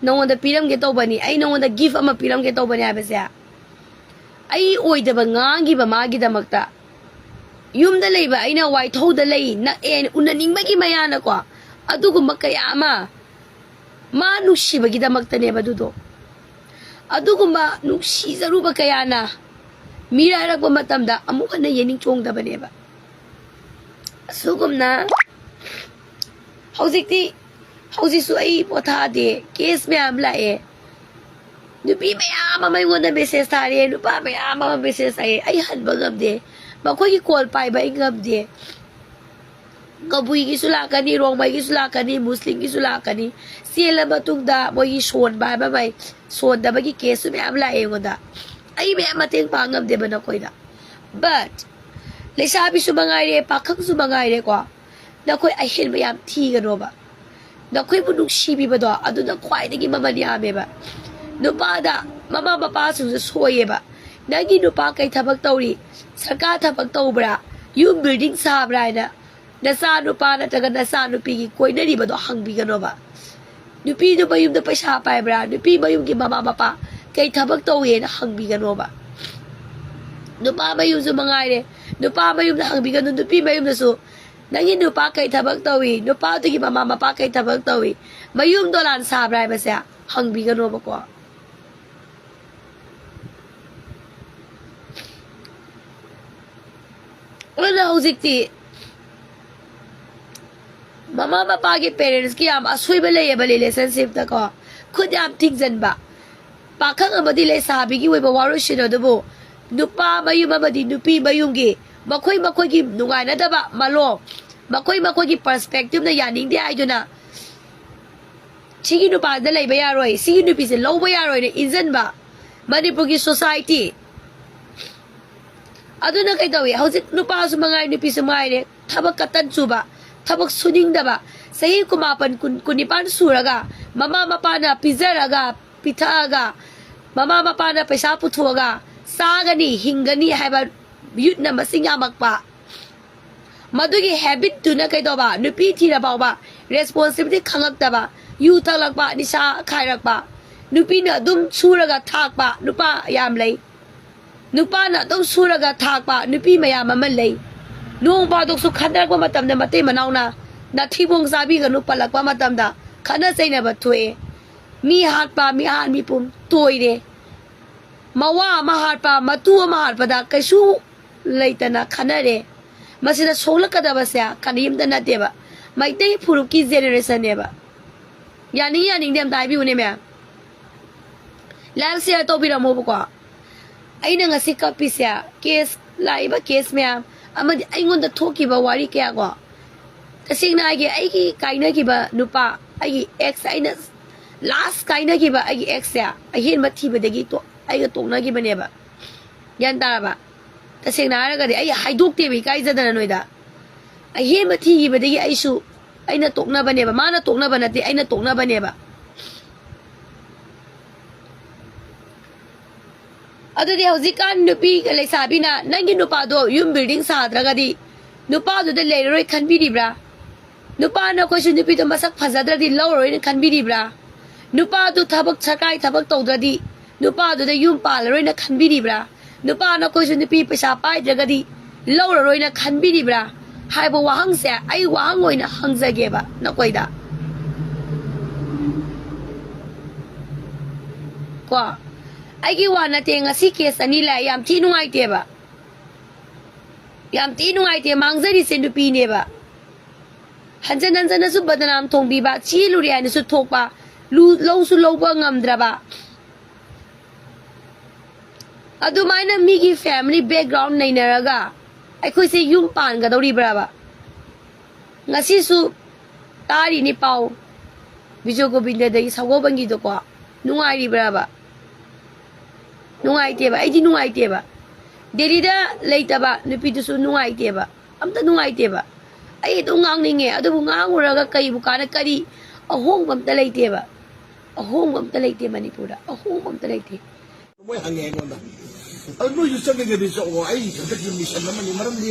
ꯅꯉꯣꯟꯗ ꯄꯤꯔꯝꯒꯦ ꯇꯧꯕꯅꯤ, ꯑꯩ ꯅꯉꯣꯟꯗ ꯒꯤꯐ ꯑꯃ ꯄꯤꯔꯝꯒꯦ ꯇꯧꯕꯅꯤ" ꯍꯥꯏꯕꯁꯦ ꯑꯩ ꯑꯣꯏꯗꯕ ꯉꯥꯡꯈꯤꯕ ꯃꯥꯒꯤꯗꯃꯛꯇ꯫ ꯌꯨꯝꯗ ꯂꯩꯕ ꯑꯩꯅ ꯋꯥꯏꯊꯧꯗ ꯂꯩ, ꯅꯛꯑꯦ, ꯎꯅꯅꯤꯡꯕꯒꯤ ꯃꯌꯥꯅꯀꯣ, ꯑꯗꯨꯒꯨꯝꯕ ꯀꯌꯥ ꯑꯃ ꯃꯥ ꯅꯨꯡꯁꯤꯕꯒꯤꯗꯃꯛꯇꯅꯦꯕ ꯑꯗꯨꯗꯣ꯫ ꯑꯗꯨꯒꯨꯝꯕ ꯅꯨꯡꯁꯤꯖꯔꯨꯕ ꯀꯌꯥꯅ ꯃꯤꯔꯥꯏꯔꯛꯄ ꯃꯇꯝꯗ ꯑꯃꯨꯛ ꯍꯟꯅ ꯌꯦꯅꯤꯡ ꯆꯣꯡꯗꯕꯅꯦꯕ꯫ ꯑꯁꯨꯒꯨꯝꯅ ꯍꯧꯖꯤꯛꯇꯤ, ꯍꯧꯖꯤꯛꯁꯨ ꯑꯩ ꯄꯣꯊꯥꯗꯦ, ꯀꯦꯁ ꯃꯌꯥꯝ ꯂꯥꯛꯑꯦ꯫ ꯅꯨꯄꯤ ꯃꯌꯥꯝ ꯑꯃ ꯑꯩꯉꯣꯟꯗ ꯃꯦꯁꯦꯖ ꯊꯥꯔꯦ, ꯅꯨꯄꯥ ꯃꯌꯥꯝ ꯑꯃ ꯃꯦꯁꯦꯖ ꯊꯥꯔꯦ꯫ ꯑꯩ ꯍꯟꯕ ꯉꯝꯗꯦ꯫ ꯃꯈꯣꯏꯒꯤ ꯀꯣꯜ ꯄꯥꯏꯕ ꯑꯩ ꯉꯝꯗꯦ꯫ ꯀꯕꯨꯏꯒꯤꯁꯨ ꯂꯥꯛꯀꯅꯤ, ꯔꯣꯡꯃꯩꯒꯤꯁꯨ ꯂꯥꯛꯀꯅꯤ, ꯃꯨꯁꯂꯤꯝꯒꯤꯁꯨ ꯂꯥꯛꯀꯅꯤ꯫ ꯆꯦꯜꯂ ꯃꯇꯨꯡꯗ ꯃꯣꯏꯒꯤ ꯁꯣꯟꯕ ꯍꯥꯏꯕ ꯑꯃ, ꯁꯣꯟꯗꯕꯒꯤ ꯀꯦꯁꯁꯨ ꯃꯌꯥꯝ ꯂꯥꯛꯑꯦ ꯑꯩꯉꯣꯟꯗ꯫ ꯑꯩ ꯃꯌꯥꯝ ꯃꯇꯦꯡ ꯄꯥꯡ ꯉꯝꯗꯦꯕ ꯅꯈꯣꯏꯗ꯫ But ꯂꯩꯁꯥꯕꯤꯁꯨ ꯃꯉꯥꯏꯔꯦ, ꯄꯥꯈꯪꯁꯨ ꯃꯉꯥꯏꯔꯦꯀꯣ, ꯅꯈꯣꯏ ꯑꯍꯦꯟꯕ ꯌꯥꯝ ꯊꯤꯒꯅꯣꯕ꯫ ꯅꯈꯣꯏꯕꯨ ꯅꯨꯡꯁꯤꯕꯤꯕꯗꯣ ꯑꯗꯨꯅ ꯈ꯭ꯋꯥꯏꯗꯒꯤ ꯃꯃꯜ ꯌꯥꯝꯃꯦꯕ꯫ ꯅꯨꯄꯥꯗ ꯃꯃꯥ ꯃꯄꯥꯁꯤꯡꯁꯨ ꯁꯣꯏꯌꯦꯕ꯫ "ꯅꯪꯒꯤ ꯅꯨꯄꯥ ꯀꯩ ꯊꯕꯛ ꯇꯧꯔꯤ? ꯁꯔꯀꯥꯔ ꯊꯕꯛ ꯇꯧꯕ꯭ꯔꯥ? ꯌꯨꯝ ꯕꯤꯜꯗꯤꯡ ꯁꯥꯕ꯭ꯔꯥ?" ꯍꯥꯏꯅ ꯅꯆꯥ ꯅꯨꯄꯥ ꯅꯠꯇ꯭ꯔꯒ ꯅꯆꯥ ꯅꯨꯄꯤꯒꯤ ꯀꯣꯏꯅꯔꯤꯕꯗꯣ ꯍꯪꯕꯤꯒꯅꯣꯕ꯫ ꯅꯨꯄꯤꯗꯨ ꯃꯌꯨꯝꯗ ꯄꯩꯁꯥ ꯄꯥꯏꯕ꯭ꯔꯥ? ꯅꯨꯄꯤ ꯃꯌꯨꯝꯒꯤ ꯃꯃꯥ ꯃꯄꯥ ꯀꯩ ꯊꯕꯛ ꯇꯧꯏꯅ ꯍꯪꯕꯤꯒꯅꯣꯕ꯫ ꯅꯨꯄꯥ ꯃꯌꯨꯝꯁꯨ ꯃꯉꯥꯏꯔꯦ, ꯅꯨꯄꯥ ꯃꯌꯨꯝꯗ ꯍꯪꯕꯤꯒꯅꯨ, ꯅꯨꯄꯤ ꯃꯌꯨꯝꯗꯁꯨ "ꯅꯪꯒꯤ ꯅꯨꯄꯥ ꯀꯩ ꯊꯕꯛ ꯇꯧꯏ? ꯅꯨꯄꯥꯗꯨꯒꯤ ꯃꯃꯥ ꯃꯄꯥ ꯀꯩ ꯊꯕꯛ ꯇꯧꯏ? ꯃꯌꯨꯝ ꯗꯣꯂꯥꯟ ꯁꯥꯕ꯭ꯔꯥ?" ꯍꯥꯏꯕꯁꯦ ꯍꯪꯕꯤꯒꯅꯣꯕꯀꯣ꯫ ꯑꯗꯨꯅ ꯍꯧꯖꯤꯛꯇꯤ ꯃꯃꯥ ꯃꯄꯥꯒꯤ, ꯄꯦꯔꯦꯟꯁꯀꯤ ꯌꯥꯝ ꯑꯁꯣꯏꯕ ꯂꯩꯌꯦꯕ ꯔꯤꯂꯦꯁꯟꯁꯤꯞꯇꯀꯣ꯫ ꯈꯨꯠ ꯌꯥꯝ ꯊꯤꯡꯖꯤꯟꯕ꯫ ꯄꯥꯈꯪ ꯑꯃꯗꯤ ꯂꯩꯁꯥꯕꯤꯒꯤ ꯑꯣꯏꯕ ꯋꯥꯔꯣꯏꯁꯤꯟ ꯑꯗꯨꯕꯨ ꯅꯨꯄꯥ ꯃꯌꯨꯝ ꯑꯃꯗꯤ ꯅꯨꯄꯤ ꯃꯌꯨꯝꯒꯤ ꯃꯈꯣꯏ ꯃꯈꯣꯏꯒꯤ ꯅꯨꯡꯉꯥꯏꯅꯗꯕ ꯃꯂꯣꯝ, ꯃꯈꯣꯏ ꯃꯈꯣꯏꯒꯤ ꯄꯔꯁꯄꯦꯛꯇꯤꯞꯅ ꯌꯥꯅꯤꯡꯗꯦ ꯍꯥꯏꯗꯨꯅ "ꯁꯤꯒꯤ ꯅꯨꯄꯥꯗ ꯂꯩꯕ ꯌꯥꯔꯣꯏ, ꯁꯤꯒꯤ ꯅꯨꯄꯤꯁꯦ ꯂꯧꯕ ꯌꯥꯔꯣꯏꯅ" ꯏꯟꯖꯟꯕ ꯃꯅꯤꯄꯨꯔꯒꯤ ꯁꯣꯁꯥꯏꯇꯤ꯫ ꯑꯗꯨꯅ ꯀꯩꯗꯧꯏ? ꯍꯧꯖꯤꯛ ꯅꯨꯄꯥꯁꯨ ꯃꯉꯥꯏ, ꯅꯨꯄꯤꯁꯨ ꯃꯉꯥꯏꯔꯦ, ꯊꯕꯛ ꯀꯇꯟ ꯆꯨꯕ, ꯊꯕꯛ ꯁꯨꯅꯤꯡꯗꯕ, ꯆꯍꯤ ꯀꯨꯟꯃꯥꯄꯟ, ꯀꯨꯟ, ꯀꯨꯟꯅꯤꯄꯥꯟ ꯁꯨꯔꯒ ꯃꯃꯥ ꯃꯄꯥꯅ ꯄꯤꯖꯔꯒ, ꯄꯤꯊꯛꯑꯒ, ꯃꯃꯥ ꯃꯄꯥꯅ ꯄꯩꯁꯥ ꯄꯨꯊꯣꯛꯑꯒ ꯆꯥꯒꯅꯤ, ꯍꯤꯡꯒꯅꯤ ꯍꯥꯏꯕ youthꯅ ꯃꯁꯤꯡ ꯌꯥꯝꯃꯛꯄ꯫ ꯃꯗꯨꯒꯤ habitꯇꯨꯅ ꯀꯩꯗꯧꯕ? ꯅꯨꯄꯤ ꯊꯤꯔ ꯐꯥꯎꯕ responsibility ꯈꯪꯉꯛꯇꯕ, ꯌꯨ ꯊꯛꯂꯛꯄ, ꯅꯤꯁꯥ ꯈꯥꯏꯔꯛꯄ, ꯅꯨꯄꯤꯅ ꯑꯗꯨꯝ ꯁꯨꯔꯒ ꯊꯥꯛꯄ ꯅꯨꯄꯥ ꯌꯥꯝ ꯂꯩ꯫ ꯅꯨꯄꯥꯅ ꯑꯗꯨꯝ ꯁꯨꯔꯒ ꯊꯥꯛꯄ ꯅꯨꯄꯤ ꯃꯌꯥꯝ ꯑꯃ ꯂꯩ꯫ ꯅꯣꯡ ꯐꯥꯗꯣꯛꯁꯨ ꯈꯟꯅꯔꯛꯄ ꯃꯇꯝꯗ ꯃꯇꯩ ꯃꯅꯥꯎꯅ "ꯅꯊꯤꯕꯣꯡ ꯆꯥꯕꯤꯒꯅꯨ" ꯄꯜꯂꯛꯄ ꯃꯇꯝꯗ ꯈꯠꯅ ꯆꯩꯅꯕ ꯊꯣꯛꯑꯦ꯫ ꯃꯤ ꯍꯥꯠꯄ, ꯃꯤꯍꯥꯠ ꯃꯤꯄꯨꯝ ꯇꯣꯏꯔꯦ꯫ ꯃꯋꯥ ꯑꯃ ꯍꯥꯠꯄ, ꯃꯇꯨ ꯑꯃ ꯍꯥꯠꯄꯗ ꯀꯩꯁꯨ ꯂꯩꯇꯅ ꯈꯠꯅꯔꯦ꯫ ꯃꯁꯤꯗ ꯁꯣꯛꯂꯛꯀꯗꯕꯁꯦ ꯀꯔꯤꯝꯇ ꯅꯠꯇꯦꯕ, ꯃꯩꯇꯩ ꯐꯨꯔꯨꯞꯀꯤ generationꯅꯦꯕ꯫ ꯌꯥꯅꯤꯡ ꯌꯥꯅꯤꯡꯗꯦ ꯑꯝꯇ ꯍꯥꯏꯕꯤꯌꯨꯅꯦ ꯃꯌꯥꯝ꯫ Like share ꯇꯧꯕꯤꯔꯝꯃꯣꯕꯀꯣ꯫ ꯑꯩꯅ ꯉꯁꯤ ꯀꯞꯄꯤꯁꯦ case, ꯂꯥꯛꯏꯕ case ꯃꯌꯥꯝ ꯑꯃꯗꯤ ꯑꯩꯉꯣꯟꯗ ꯊꯣꯛꯈꯤꯕ ꯋꯥꯔꯤ ꯀꯌꯥ ꯀꯣ꯫ ꯇꯁꯦꯡꯅ ꯍꯥꯏꯒꯦ, ꯑꯩꯒꯤ ꯀꯥꯏꯅꯈꯤꯕ ꯅꯨꯄꯥ, ꯑꯩꯒꯤ ex, ꯑꯩꯅ last ꯀꯥꯏꯅꯈꯤꯕ ꯑꯩꯒꯤ exꯁꯦ ꯑꯍꯦꯟꯕ ꯊꯤꯕꯗꯒꯤ ꯇꯣ-, ꯑꯩꯒ ꯇꯣꯛꯅꯈꯤꯕꯅꯦꯕ꯫ ꯒ꯭ꯌꯥꯟ ꯇꯥꯔꯕ? ꯇꯁꯦꯡꯅ ꯍꯥꯏꯔꯒꯗꯤ ꯑꯩ ꯍꯥꯏꯗꯣꯛꯇꯦꯕ ꯏꯀꯥꯏꯖꯗꯅ ꯅꯣꯏꯗ꯫ ꯑꯍꯦꯟꯕ ꯊꯤꯈꯤꯕꯗꯒꯤ ꯑꯩꯁꯨ, ꯑꯩꯅ ꯇꯣꯛꯅꯕꯅꯦꯕ, ꯃꯥꯅ ꯇꯣꯛꯅꯕ ꯅꯠꯇꯦ, ꯑꯩꯅ ꯇꯣꯛꯅꯕꯅꯦꯕ꯫ ꯑꯗꯨꯗꯤ ꯍꯧꯖꯤꯛꯀꯥꯟ ꯅꯨꯄꯤ ꯂꯩꯁꯥꯕꯤꯅ ꯅꯪꯒꯤ ꯅꯨꯄꯥꯗꯣ ꯌꯨꯝ building ꯁꯥꯗ꯭ꯔꯒꯗꯤ ꯅꯨꯄꯥꯗꯨꯗ ꯂꯩꯔꯔꯣꯏ ꯈꯟꯕꯤꯔꯤꯕ꯭ꯔꯥ? ꯅꯨꯄꯥ ꯅꯈꯣꯏꯁꯨ ꯅꯨꯄꯤꯗꯣ ꯃꯁꯛ ꯐꯖꯗ꯭ꯔꯗꯤ ꯂꯧꯔꯔꯣꯏꯅ ꯈꯟꯕꯤꯔꯤꯕ꯭ꯔꯥ? ꯅꯨꯄꯥꯗꯨ ꯊꯕꯛ, ꯁꯔꯀꯥꯔꯒꯤ ꯊꯕꯛ ꯇꯧꯗ꯭ꯔꯗꯤ ꯅꯨꯄꯥꯗꯨꯗ ꯌꯨꯝ ꯄꯥꯜꯂꯔꯣꯏꯅ ꯈꯟꯕꯤꯔꯤꯕ꯭ꯔꯥ? ꯅꯨꯄꯥ ꯅꯈꯣꯏꯁꯨ ꯅꯨꯄꯤ ꯄꯩꯁꯥ ꯄꯥꯏꯗ꯭ꯔꯒꯗꯤ ꯂꯧꯔꯔꯣꯏꯅ ꯈꯟꯕꯤꯔꯤꯕ꯭ꯔꯥ ꯍꯥꯏꯕ ꯋꯥꯍꯪꯁꯦ ꯑꯩ ꯋꯥꯍꯪ ꯑꯣꯏꯅ ꯍꯪꯖꯒꯦꯕ ꯅꯈꯣꯏꯗ꯫ ꯀꯣ, ꯑꯩꯒꯤ ꯋꯥ ꯅꯠꯇꯦ, ꯉꯁꯤ case ꯑꯅꯤ ꯂꯥꯛꯑꯦ, ꯌꯥꯝ ꯊꯤ ꯅꯨꯡꯉꯥꯏꯇꯦꯕ꯫ ꯌꯥꯝ ꯊꯤ ꯅꯨꯡꯉꯥꯏꯇꯦ꯫ ꯃꯥꯡꯖꯔꯤꯁꯦ ꯅꯨꯄꯤꯅꯦꯕ꯫ ꯍꯟꯖꯟ ꯍꯟꯖꯟꯅꯁꯨ ꯕꯗꯅꯥꯝ ꯊꯣꯡꯕꯤꯕ, ꯆꯦꯜꯂꯨꯔꯦ ꯍꯥꯏꯅꯁꯨ ꯊꯣꯛꯄ, ꯂꯨ-, ꯂꯧꯁꯨ ꯂꯧꯕ ꯉꯝꯗ꯭ꯔꯕ꯫ ꯑꯗꯨꯃꯥꯏꯅ ꯃꯤꯒꯤ family background ꯅꯩꯅꯔꯒ ꯑꯩꯈꯣꯏꯁꯦ ꯌꯨꯝ ꯄꯥꯟꯒꯗꯧꯔꯤꯕ꯭ꯔꯕ? ꯉꯁꯤꯁꯨ ꯇꯥꯔꯤꯅꯤ ꯄꯥꯎ, ꯕꯤꯖꯣ ꯒꯣꯕꯤꯟꯗꯗꯒꯤ ꯁꯒꯣꯜꯕꯟꯒꯤꯗꯣꯀꯣ꯫ ꯅꯨꯡꯉꯥꯏꯔꯤꯕ꯭ꯔꯕ? ꯅꯨꯡꯉꯥꯏꯇꯦꯕ, ꯑꯩꯗꯤ ꯅꯨꯡꯉꯥꯏꯇꯦꯕ꯫ ꯗꯦꯜꯂꯤꯗ ꯂꯩꯇꯕ ꯅꯨꯄꯤꯗꯨꯁꯨ ꯅꯨꯡꯉꯥꯏꯇꯦꯕ, ꯑꯝꯇ ꯅꯨꯡꯉꯥꯏꯇꯦꯕ꯫ ꯑꯩ ꯑꯗꯨꯝ ꯉꯥꯡꯅꯤꯡꯉꯦ, ꯑꯗꯨꯕꯨ ꯉꯥꯡꯉꯨꯔꯒ ꯀꯔꯤꯕꯨ ꯀꯥꯟꯅ-, ꯀꯔꯤ ꯑꯍꯣꯡꯕ ꯑꯝꯇ ꯂꯩꯇꯦꯕ꯫ ꯑꯍꯣꯡꯕ ꯑꯝꯇ ꯂꯩꯇꯦ ꯃꯅꯤꯄꯨꯔꯗ, ꯑꯍꯣꯡꯕ ꯑꯝꯇ ꯂꯩꯇꯦ꯫ ꯃꯣꯏ ꯍꯪꯉꯦ ꯑꯩꯉꯣꯟꯗ, "ꯑꯗꯨ ꯅꯣꯏꯁꯨ ꯆꯪꯉꯒꯗꯤ ꯆꯠꯂꯣ, ꯑꯩ ꯍꯟꯗꯛꯀꯤ ꯃꯤꯁꯟ ꯑꯃꯅꯤ"꯫ ꯃꯔꯝꯗꯤ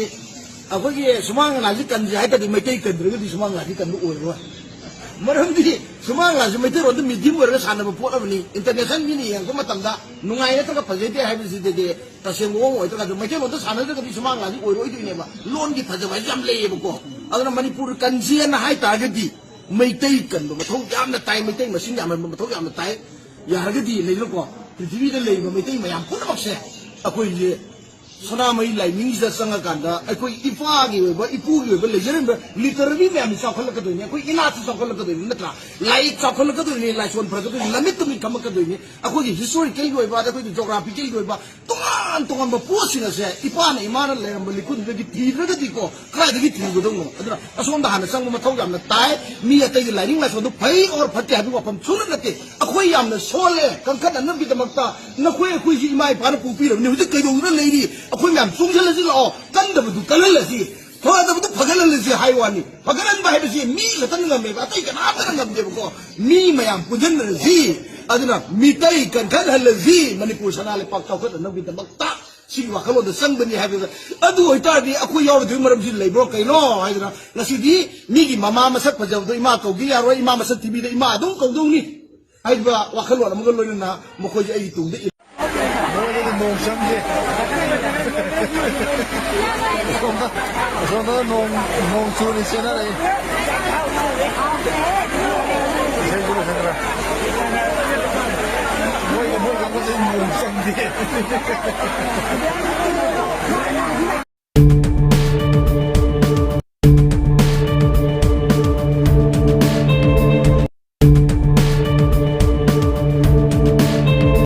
ꯑꯩꯈꯣꯏꯒꯤ ꯁꯨꯃꯥꯡ ꯂꯤꯂꯥꯁꯤ ꯀꯟꯁꯦ ꯍꯥꯏ ꯇꯥꯔꯗꯤ ꯃꯩꯇꯩ ꯀꯟꯗ꯭ꯔꯒꯗꯤ ꯁꯨꯃꯥꯡ ꯂꯤꯂꯥꯁꯤ ꯀꯟꯕ ꯑꯣꯏꯔꯣꯏ꯫ ꯃꯔꯝꯗꯤ ꯁꯨꯃꯥꯡ ꯂꯤꯂꯥꯁꯤ ꯃꯩꯇꯩꯔꯣꯟꯗ medium ꯑꯣꯏꯔꯒ ꯁꯥꯟꯅꯕ ꯄꯣꯠ ꯑꯃꯅꯤ꯫ International ꯃꯤꯅ ꯌꯦꯡꯉꯛꯄ ꯃꯇꯝꯗ ꯅꯨꯡꯉꯥꯏ ꯅꯠꯇ꯭ꯔꯒ ꯐꯖꯗꯦ ꯍꯥꯏꯕꯁꯤꯗꯗꯤ ꯇꯁꯦꯡꯕ ꯃꯑꯣꯡ ꯑꯣꯏꯗ꯭ꯔꯒꯁꯨ ꯃꯩꯇꯩꯂꯣꯟꯗ ꯁꯥꯟꯅꯗ꯭ꯔꯒꯗꯤ ꯁꯨꯃꯥꯡ ꯂꯤꯂꯥꯁꯤ ꯑꯣꯏꯔꯣꯏꯗꯣꯏꯅꯦꯕ꯫ ꯂꯣꯟꯒꯤ ꯐꯖꯕ ꯍꯥꯏꯁꯦ ꯌꯥꯝ ꯂꯩꯌꯦꯕꯀꯣ꯫ ꯑꯗꯨꯅ ꯃꯅꯤꯄꯨꯔ ꯀꯟꯁꯦꯅ ꯍꯥꯏ ꯇꯥꯔꯒꯗꯤ ꯃꯩꯇꯩ ꯀꯟꯕ ꯃꯊꯧ ꯌꯥꯝꯅ ꯇꯥꯏ, ꯃꯩꯇꯩ ꯃꯁꯤꯡ ꯌꯥꯝꯍꯟꯕ ꯃꯊꯧ ꯌꯥꯝꯅ ꯇꯥꯏ꯫ ꯌꯥꯔꯒꯗꯤ ꯂꯩꯗꯅꯀꯣ, ꯄ꯭ꯔꯤꯊꯤꯕꯤꯗ ꯂꯩꯔꯤꯕ ꯃꯩꯇꯩ ꯃꯌꯥꯝ ꯄꯨꯝꯅꯃꯛꯁꯦ ꯑꯩꯈꯣꯏꯁꯦ ꯁꯅꯥꯃꯍꯤ ꯂꯥꯏꯅꯤꯡꯁꯤꯗ ꯆꯪꯉꯀꯥꯟꯗ ꯑꯩꯈꯣꯏ ꯏꯄꯥꯒꯤ ꯑꯣꯏꯕ, ꯏꯄꯨꯒꯤ ꯑꯣꯏꯕ ꯂꯩꯖꯔꯝꯕ literary ꯃꯌꯥꯝꯁꯤ ꯆꯥꯎꯈꯠꯂꯛꯀꯗꯣꯏꯅꯤ, ꯑꯩꯈꯣꯏ ꯏꯅꯥꯠꯁꯤ ꯆꯥꯎꯈꯠꯂꯛꯀꯗꯣꯏꯅꯤ, ꯅꯠꯇ꯭ꯔꯥ? ꯂꯥꯏꯔꯤꯛ ꯆꯥꯎꯈꯠꯂꯛꯀꯗꯣꯏꯅꯤ, ꯂꯥꯏꯁꯣꯟ ꯐꯔꯛꯀꯗꯣꯏꯅꯤ, ꯂꯝꯃꯤꯠ ꯇꯨꯃꯤꯠ ꯈꯝꯃꯛꯀꯗꯣꯏꯅꯤ꯫ ꯑꯩꯈꯣꯏꯒꯤ historical ꯒꯤ ꯑꯣꯏꯕ, ꯑꯗ ꯑꯩꯈꯣꯏꯒꯤ geographical ꯒꯤ ꯑꯣꯏꯕ ꯇꯣꯉꯥꯟ ꯇꯣꯉꯥꯟꯕ ꯄꯣꯠꯁꯤꯡ ꯑꯁꯦ ꯏꯄꯥꯅ ꯏꯃꯥꯅ ꯂꯩꯔꯝꯕ ꯂꯤꯈꯨꯟꯗꯨꯗꯒꯤ ꯊꯤꯗ꯭ꯔꯒꯗꯤꯀꯣ, ꯀꯗꯥꯏꯗꯒꯤ ꯊꯤꯔꯨꯒꯗꯧꯅꯣ? ꯑꯗꯨꯅ ꯑꯁꯣꯝꯗ ꯍꯥꯟꯅ ꯆꯪꯕ ꯃꯊꯧ ꯌꯥꯝꯅ ꯇꯥꯏ꯫ ꯃꯤ ꯑꯇꯩꯒꯤ ꯂꯥꯏꯅꯤꯡ ꯂꯥꯏꯁꯣꯟꯗꯨ ꯐꯩ or ꯐꯠꯇꯦ ꯍꯥꯏꯕꯒꯤ ꯋꯥꯐꯝ ꯁꯨꯡꯅ ꯅꯠꯇꯦ꯫ ꯑꯩꯈꯣꯏ ꯌꯥꯝꯅ ꯁꯣꯜꯂꯦ, ꯀꯟꯈꯠꯅꯅꯕꯒꯤꯗꯃꯛꯇ ꯅꯈꯣꯏ ꯑꯩꯈꯣꯏꯁꯤ ꯏꯃꯥ ꯏꯄꯥꯅ ꯄꯣꯛꯄꯤꯔꯕꯅꯤ꯫ ꯍꯧꯖꯤꯛ ꯀꯩꯗꯧꯗꯨꯅ ꯂꯩꯔꯤ? ꯑꯩꯈꯣꯏ ꯃꯌꯥꯝ ꯆꯣꯡꯁꯤꯜꯂꯁꯤ ꯂꯥꯛꯑꯣ, ꯀꯟꯗꯕꯗꯨ ꯀꯜꯍꯜꯂꯁꯤ꯫ ꯐꯗꯕꯗꯨ ꯐꯒꯠꯍꯜꯂꯁꯤ ꯍꯥꯏ ꯋꯥꯅꯤ꯫ ꯐꯒꯠꯍꯟꯕ ꯍꯥꯏꯕꯁꯤ ꯃꯤ ꯈꯛꯇꯅ ꯉꯝꯃꯦꯕ, ꯑꯇꯩ ꯀꯅꯥꯝꯇꯅ ꯉꯝꯗꯦꯕꯀꯣ꯫ ꯃꯤ ꯃꯌꯥꯝ ꯄꯨꯟꯁꯤꯟꯅꯔꯁꯤ, ꯑꯗꯨꯅ ꯃꯤꯇꯩ ꯀꯟꯈꯠꯍꯜꯂꯁꯤ, ꯃꯅꯤꯄꯨꯔ ꯁꯅꯥ ꯂꯩꯄꯥꯛ ꯆꯥꯎꯈꯠꯅꯅꯕꯒꯤꯗꯃꯛꯇ꯫ ꯁꯤꯒꯤ ꯋꯥꯈꯜꯂꯣꯟꯗ ꯆꯪꯕꯅꯤ ꯍꯥꯏꯕꯗ, ꯑꯗꯨ ꯑꯣꯏꯇꯥꯔꯗꯤ ꯑꯩꯈꯣꯏ ꯌꯥꯎꯔꯣꯏꯗꯣꯏ ꯃꯔꯝꯁꯤ ꯂꯩꯕ꯭ꯔꯣ? ꯀꯩꯅꯣ ꯍꯥꯏꯗꯅ ꯉꯁꯤꯗꯤ ꯃꯤꯒꯤ ꯃꯃꯥ ꯃꯁꯛ ꯐꯖꯕꯗꯣ ꯏꯃꯥ ꯀꯧꯒꯦ ꯌꯥꯔꯣꯏ, ꯏꯃꯥ ꯃꯁꯛ ꯊꯤꯕꯤꯗ ꯏꯃꯥ ꯑꯗꯨꯝ ꯀꯧꯗꯧꯅꯤ꯫ ꯍꯥꯏꯔꯤꯕ ꯋꯥꯈꯜꯂꯣꯟ ꯑꯃꯒ ꯂꯣꯏꯅꯅ ꯃꯈꯣꯏꯁꯦ ꯑꯩꯒꯤ ꯇꯨꯡꯗ ꯏꯜꯂꯤ꯫ ꯃꯣꯏꯗꯗꯤ ꯅꯣꯡ ꯆꯪꯗꯦ꯫ ꯑꯁꯣꯝꯗ, ꯑꯁꯣꯝꯗ ꯅꯣꯡ, ꯅꯣꯡ ꯆꯨꯔꯤ ꯆꯦꯟꯅꯔꯛꯏ꯫ ꯏꯁꯩꯁꯨ ꯂꯣꯏꯁꯟꯈ꯭ꯔꯦ꯫ ꯃꯣꯏ, ꯃꯣꯏ ꯀꯥꯡꯕꯨꯁꯦ ꯅꯣꯡ ꯆꯪꯗꯦ꯫